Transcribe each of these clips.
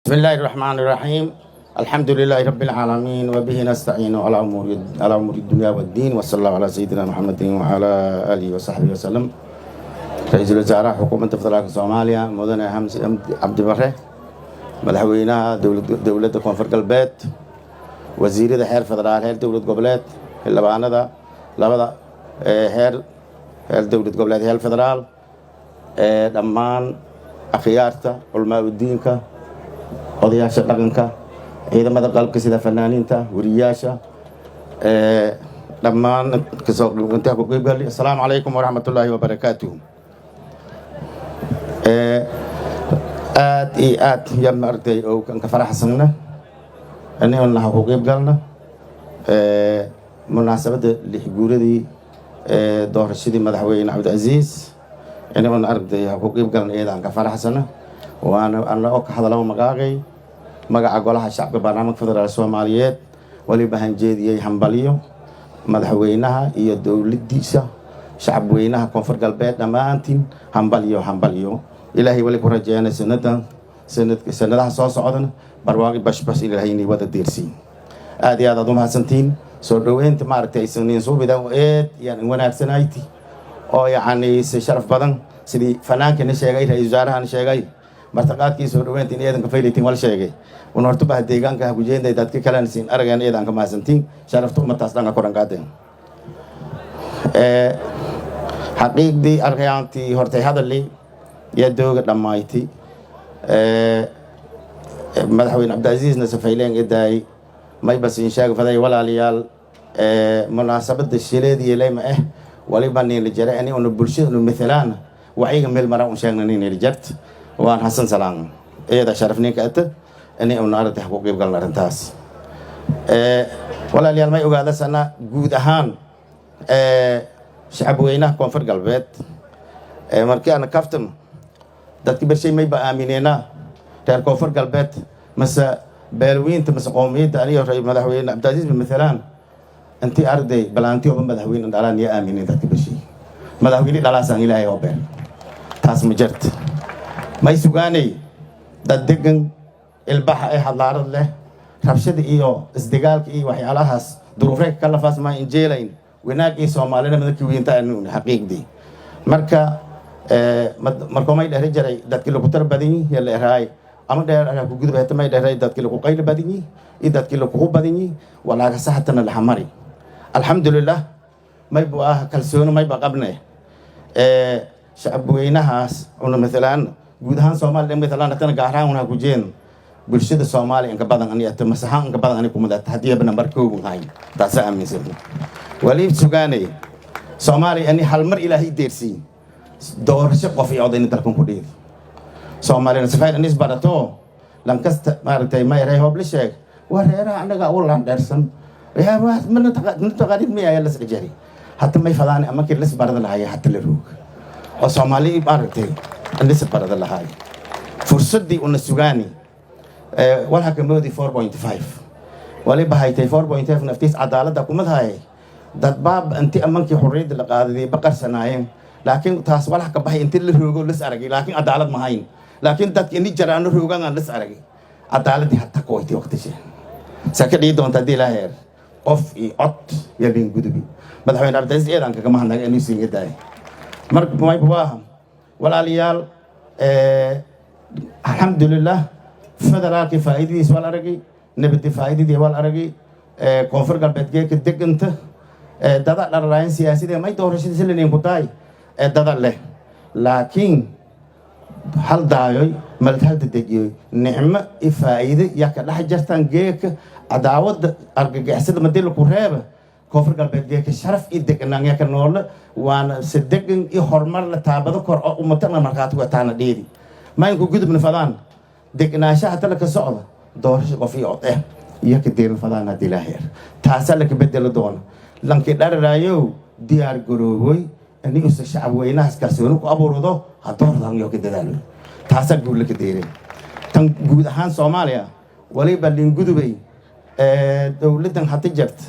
بسم الله الرحمن الرحيم، الحمد لله رب العالمين، وبه نستعين على أمور الدنيا والدين، وصلى الله على سيدنا محمد وعلى آله وصحبه وسلم. Ra-iisul wasaaraha Xukuumadda Federaalka Soomaaliya, mudane Xamse Cabdi Bare, madaxweynaha Dowladda Koonfur Galbeed, wasiirada xeer federaal, heer dowlad goboleed, xildhibaanada labada heer dowlad goboleed, heer federaal, dhammaan akhyaarta, culamaa udiinka, odayaasha dhaqanka, ciidamada qalabka sida, fanaaniinta, weriyaasha, dhammaan kasoo intaa ku qeybgali, assalaamu calaykum waraxmat ullaahi wabarakaatuh. Aad iyo aad yaan maaragtay oo kan ka faraxsanna inayna ku qeyb galna munaasabadda 6 guuradii doorashadii madaxweyne Cabdicasiis. Inayna aragtay ku qeyb galna iyada aan ka faraxsana, waana ana oo ka hadalaba maqaaqay magaca Golaha Shacabka Baarlamaanka Federaalk Soomaaliyeed. Waliba hanjeediyey hambalyo madaxweynaha iyo dowladdiisa, shacabweynaha Koonfur Galbeed dhammaantiin hambalyo, hambalyo. Ilaahay wali ku rajeynay sanadan, sanadaha soo socdana barwaaqi, bashbash ilaahay inay wada deersiin. Aad iyo aad aad u mahadsantihiin soo dhoweynta maaragtay isniin suubidan eed yaan wanaagsanayti oo yacni si sharaf badan, sidii fanaankana sheegay, ra-iisul wasaarahana sheegay, martaqaadkii soo dhoweynta in eedanka faylitiin wal sheegay. Un horta bah deegaanka ha kujeenda dadka kalena siin arageen, eedan ka mahadsantiin sharafta ummataas dhanka koran qaadeen. Xaqiiqdii arkayaantii hortay hadali yaa dooga dhammayti. Madaxweyne Cabdicasiisna safayleen edaay mayba siin sheega faday. Walaalayaal, munaasabada shileediyo leyma ah waliba niila jara ani una bulshada unu mathalaan wacyiga meel mara un sheegna niila jart waan Xasan Salaan iyada sharaf ninka ata ini una aragtay ku qeyb galna arrintaas. Walaalayaal, may ogaada sana guud ahaan shacabweynaha Koonfur Galbeed markii ana kaftam dadki bershay mayba aamineenaa reer Koonfur Galbeed mase beelweynta mase qoomiyadda aniga madaxweyne Cabdicasiis mathalaan intii arday balaanti oba madaxweyne dhalaan iyo aaminin dadka bershay madaxweyne dhalaasaan Ilaahay oo beel taas ma jirta. May sugaanay dad degan, ilbaxa ee hadlaarad leh, rabshada iyo isdagaalka iyo waxyaalahaas duruufreyka ka lafaas maa injeelayn wanaag iyo soomaalina madaki weynta xaqiiqdii. Marka markoomay dhehri jaray dadkii lagu tar badanyi ya la eraay ama dheer ku gudub heta may dheray dadkii lagu qayli badanyi iyo dadkii lakugu badanyi walaaga saxatana laxamari. Alxamdulilah, may bu ah kalsooni mayba qabne shacabweynahaas una mathalaan guud ahaan Soomaaliya mathalaan hatana gaar ahaan una kujeen bulshada Soomaaliya inka badan ani ata masaxaan inka badan ani kumada hadiyaba nambar kooban hayn taasa aaminsan. Waliib sugaanay Soomaaliya ani hal mar Ilaahay deersiin doorasho qof iyo odayna dalkan ku dhiidi Soomaaliyana sifayn anis barato lankasta maaragtay ma eray hoob la sheeg waa reeraha annaga ugu laandheersan mana taqaanid miya ayaa las dhijari hata may fadaani amakii las barada lahaaya hata la roog oo Soomaali maaragtay anis barada lahaay fursaddii una sugaani walha kamoodi 4.5 waliba haytay 4.5 naftiis cadaaladda kumad hayay dad baab inti amankii xorriyadda la qaadaday baqarsanaayeen, laakiin taas walax ka baxay inti la roogo las aragay, laakiin cadaalad ma hayn, laakiin dadka ini jaraano roogan aan las aragay cadaaladii hata kooytay waqtishe saa ka dhigi doonta haddii ilaa heer qof iyo cod iyo liin gudubi. Madaxweyne Cabdicasiis eedan kagama hadnaga inuu siinga daaya. Marka mayba waaha, walaalayaal, alxamdulilah, federaalkii faa'iidadiis waa la aragay, nabadii faa'iidadii waa la aragay, Koonfur Galbeed geeka deganta dada dhararaayan siyaasadee may doorashadiisa linin ku tahay dada leh, laakiin hal daayoy malad hal dedejiyoy nicmo i faa'iide yaa ka dhex jartaan geeka cadaawadda argagixisada madii laku reeba. Koonfur Galbeed geeka sharaf i deganaan yaa ka noole, waana se degan i horumar la taabado kor oo ummatana markhaati wataana dheeri maynku gudubna fadaan degnaanshaha tala ka socda doorasho qof iyo cod eh iyo ka deerin fadaan haddii ilaa heer taasaa laka bedeli doona. Lankii dhararaayow diyaar garoobay ini usa shacab weynahaas kalsooni ku abuurado ha doordan iyo ka dadaalo, taasaa guul laka deeray. Tan guud ahaan Soomaaliya waliba liingudubay dowladdan hata jarta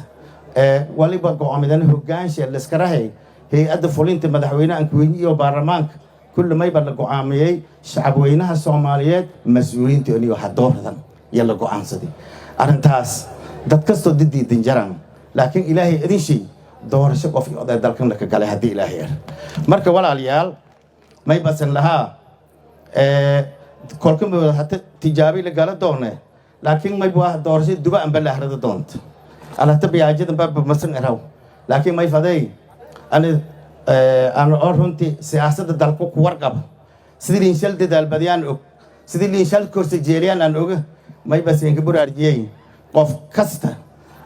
waliba go-aamidan hogaansha laskarahay hay-adda fulinta, madaxweyne ankuweyne iyo baarlamaanka Kulli mayba la go'aamiyey shacabweynaha Soomaaliyeed mas-uuliyiinta iniyo hadooradan iyo la go'aansaday arrintaas. Dad kastoo didiidan jaraan, laakiin Ilaahay idin shay doorasho qof iyo oday dalkan laka galay haddii Ilaahay er. Marka walaalayaal, may basan lahaa kolka hata tijaabi la gala doone, laakiin may waa doorasho duba anba la ahrada doonta alhata biyaajada baba masan eraw. Laakiin may faday ani aan oo runtii siyaasadda dalku ku warqaba, sidii liinshal dadaal badiyaan og, sidii liinshal korsa jeeliyaan aan oga, may basenka buraarjiyey qof kasta,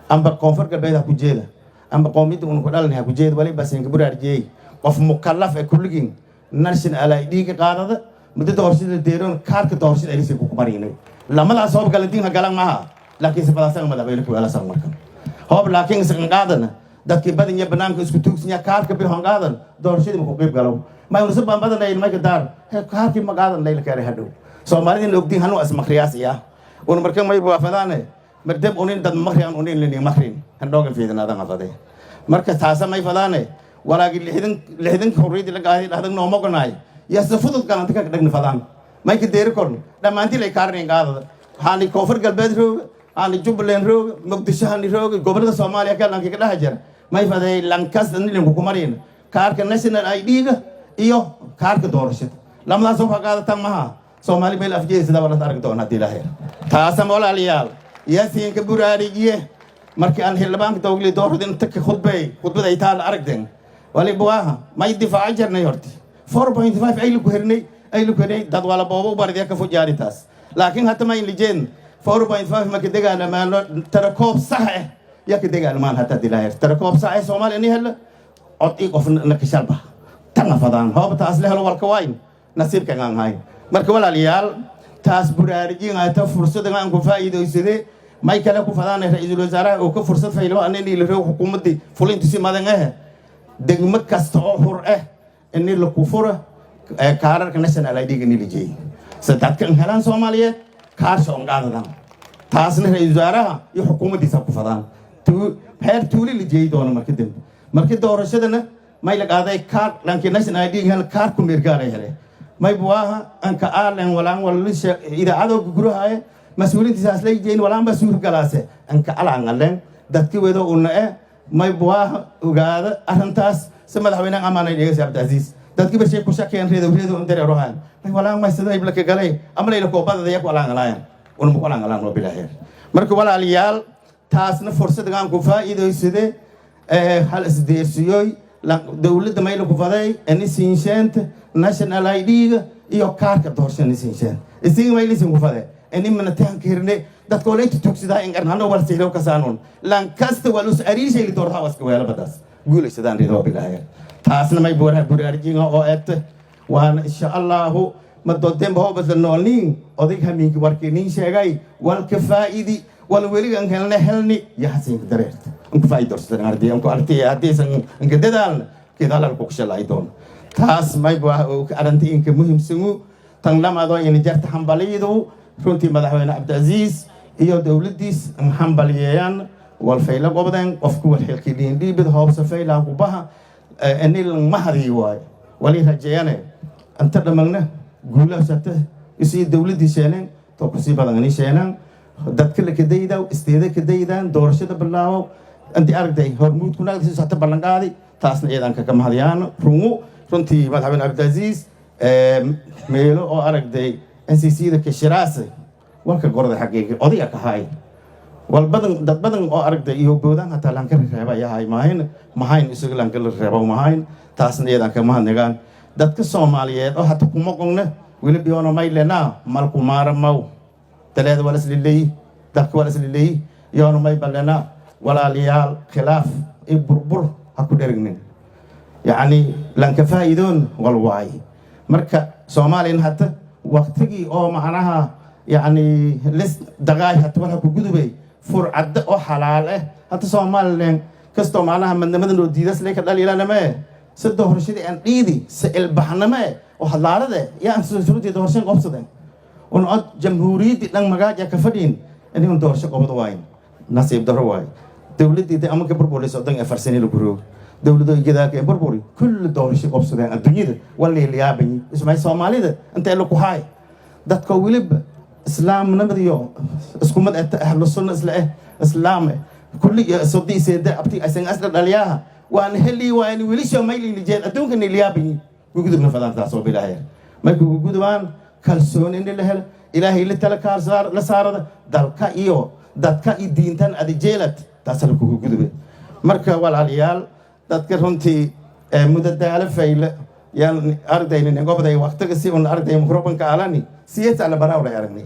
amba Koonfur Galbeed ha ku jeeda, amba qoomiyadda una ku dhalan ha ku jeeda, wali basenka buraarjiyey qof mukallaf ee kulligiin national ID-ga qaadada. Muddo doorashada deeroon kaarka doorashada aysan ku marinay lamadaas hoob galantiin ha galan maaha, laakiin sifadaasan madaxweyne ku weelasan markan hoob. Laakiin isan qaadana dadkii badan iyo banaanka isku tuugsinya kaarka bir hon qaadan doorashadii ma ku qayb galow ma unusa baan badan layl mayka daar kaarkii ma qaadan layl kare hadhow. Soomaalidin ogdiin hanu as makriyaas iya un marka may waafadaane mardeb unin dad makriyan unin lini makrin handhoogan fiidinaadan afade. Marka taasa may fadaane walaagi 60 60 xurriyadii la qaaday dhahdan nooma gonaay yase fudud galanta ka dhagna fadaan may ka deeri korn dhammaantii lay kaarnin qaadada. Waxaani Koonfur Galbeed rooga, waxaani Jubbaland rooga, Muqdisho hani rooga, gobolada Soomaaliya ka lanka ka dhaha jira, may faday lankas nilinku kumarin kaarka national ID-ga iyo kaarka doorashada. Lamadaas oo ka qaadataan maha Soomaali meel afjeesada wala arag doon haddii Ilaahay. Taasa walaalayaal yaasiinka buraarijiye. Markii aan xildhibaanka dowli doorada inta ka khudbay khudbada ay taal aragteen waliba waaha may difaaca jirnay horti 4.5 ay la ku hernay dad wala boobo u bardiya ka fujaari taas. Laakiin hata ma inlijeen 4.5 ma ka dagaalamaano, tarakoob sax ah ya ka dagaalamaan hata dilaayar tarakoob sax ah Soomaaliya ni hela cod i qof na kashalba tanga fadaan hoob taas la helo walka wayn nasiibka aan hayn. Marka walaalayaal, taas buraarujin ta fursadan aan ku faa'iidaysade. May kale ku fadaan ra'iisul wasaaraha oo ka fursad faylo anani la roog xukuumadii fulintiisi madan ah degmo kasta oo xur ah ini la ku fura kaararka national ID-ga nilijey sadadkan helaan Soomaaliyeed kaarsha on qaadadan. Taasna ra'iisul wasaaraha iyo xukuumaddiisa ku fadaan heer tuuli la jeeyi doono. Marka dambe markii doorashadana may la qaaday kaar dhankii national ID hel kaar ku meergaaray hele may buwaaha anka aalan walaan wala idaacado gugurahaye mas-uuliintiisaas lay jeyn walaan ba suurgalaase anka alaan aleen dadki wedo una e may buwaaha ogaada arrintaas si madaxweynaha amaanay dhegeysa Cabdicaziiz. Dadki bashay ku shakeen reedo reedo intareerohaan may walaan may sida iblaka galay ama layla koobadada yak walaan alaayan unma walaan alaan waa bilaaheer. Marka walaalayaal, taasna fursadgaan ku faa'iidaysade hal isdeersiyoy dowladda mayla ku faday ani siinsheenta national ID-ga iyo kaarka doorashada siinsheen isiga maylisin ku fade ani manatahanka hirne dadka wala inta tugsidaa in qarnano wal sihlo kasaanon lan kasta wal us ariishay li doortaa waska weela badaas guulaysadaan reedo waa bilaaheer. Taasna may buuraha buraarjinga oo eegta waana insha Allahu ma doodeen ba hobasla noolniin odayg hamiinki warkii nin sheegay walka faa'idi wal weligan helne helni ya hasinka dareerta anku faa'iidorsadan haddii anku arti haddii anka dadaalna kidalal ku kushalay doon. Taas may baa arrinta inka muhiimsanu. Tan lamaadoo ina jarta hambaliyadu runtii madaxweyne Cabdicaziiz iyo dowladdiis an hambaliyeeyaan walfayla qobdeen qofku wal xilkii dhiindhiibid hoobsa faylaha kubaha ini mahadii waayo wali rajeeyane anta dhamagna guulahsata isii dowladdii sheeneen to kusii badan ani sheenaan dadka la kadayda isteeda kadaydaan doorashada bilaawo intii aragtay hormuud ku naagtiisa hata ballan qaadi. Taasna iyadan kaga mahadiyaan rungu runtii madaxweyne Cabdicaziiz meelo oo aragtay NCC da kashiraase walka gorda xaqiiqi odayga ka hay wal badan dad badan oo aragtay iyo boodaan hataa lanka reeba yahay maahayn mahayn isaga lanka la reebo mahayn. Taasna iyadan ka mahadnagaan dadka Soomaaliyeed oo hata kuma qogna weli biyoona maylena malku maaramaw daleeda waa islileeyi dalka waa islileeyi yoona may balena. Walaalayaal, khilaaf iyo burbur ha ku dherignin, yacni lanka faa'iidoon wal waay. Marka Soomaaliyan hata waqtigii oo macnaha yacni lis dagaay hata waxa ku gudubay furcadda oo xalaal ah hata Somaliland kastoo macnaha madnimadan oo diidas lay ka dhaliilaname si doorashadii aan dhiidi si ilbaxname oo hadlaarade yaa aan surudii doorashan qobsadeen un cod jamhuuriyaddii dhan magaaja ka fadhiin inuu doorasho qobad waayn nasiib daro waay. Dowladdii ama ka burburayso 34 sano lagu roog Dowlado gadaalka ee burburi kulli doorasho qobsadeen adduunyada waliiliyaabanyi ismay Soomaalida intee laku haay dadka weliba islaamnimadiyo iskumad ahlu sunna isla islaam kulli sodii seeda abti aysan asla dhaliyaha waan heli waan wiilasha maylilijeen adduunka niliyaabanyi gugudubna fadaan taasoo bilaaya. Marka gugudubaan kalsooni in la helo, Ilaahay la tala la saarada, dalka iyo dadka iyo diintan adi jeelad taasa la kugu gudube. Marka walaalayaal, dadka runtii mudadaalo fayle yaan ardaynin gobday waqtiga si un arday mikrofonka alani siyasa la barawlay aragnay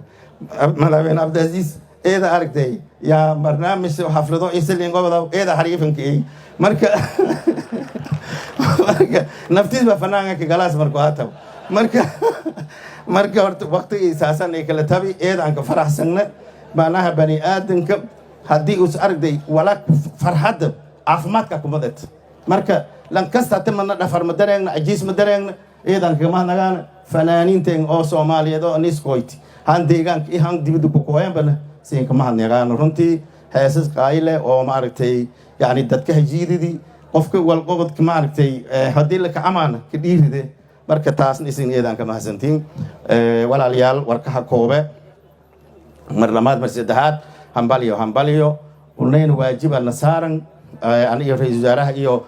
madaxweyne Cabdiaziz eeda aragtay yaa barnaamij xaflado isilin goboda eeda xariifanka ey. Marka naftiis baa fanaanka galaas marku hataw. Marka horta waqtigii saasan ay kala tabi eeda aan ka faraxsanna. Macnaha bani aadanka haddii us aragday walaa farxadda caafimaadka kumadad. Marka lan kasta hata madna dhafar ma dareegna, ajiis ma dareegna, eedaan kagama nagaana fanaaniinteen oo Soomaaliyeed oo niskoyt han deegaanka iyo han dibadda ku kooyanbana siin kama hadnaqaano. Runtii heesas qaayile oo maaragtay yani dadka hajiididii qofka walqobodka maaragtay haddii la kacamaana ka dhiiride. Marka taasna isin eedaan ka mahadsantiin. Walaalayaal, warkaha koobe mar labaad, mar saddexaad, hambalyo, hambalyo. Unayna waajiba na saaran an iyo ra-iisul wasaaraha iyo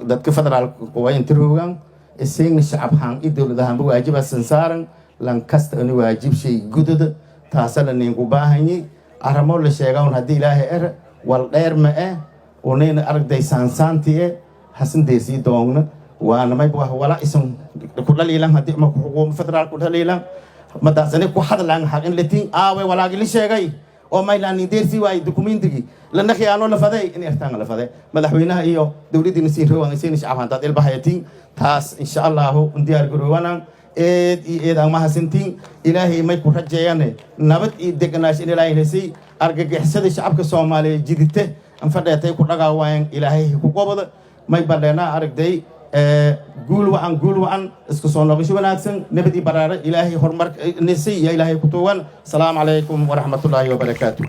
dadka federaalka quwaynta roogan, isagna shacab haan i dowlad ahaanba waajiba san saaran. Lan kasta ini waajib shay gudada taasa la ninku baahanyi. Arrimo la sheegaa un haddii Ilaahay er wal dheer ma eh unayna aragday saansaanti e hasan deersii doogna waana mayba wax wala isan ku dhaliilan haddii ma xukuuma federaal ku dhaliilan madaasani ku hadlaan xaq in latiin aawe walaagi la sheegay oo maylaani deersi waay dukumentigii lana khiyaano la faday in ertaan la faday madaxweynaha iyo dowladdiina siin rowan isiin shacab hantaad ilbahayatiin taas insha Allahu diyaar garoowanaan. Eed iyo eed aan mahadsantiin. Ilaahay may ku rajeeyane nabad iyo deganaash in Ilaahay hesay. Argagixisada shacabka Soomaaliyeed jidite an fadheetay ku dhagaawaayan Ilaahay ku qobada. May badheenaa aragday guul wacan, guul wacan, isku soo noqosho wanaagsan, nabad iyo baraare Ilaahay horumar nisay iyo Ilaahay ku tuugan. Asalaamu calaykum waraxmatullaahi wabarakaatu.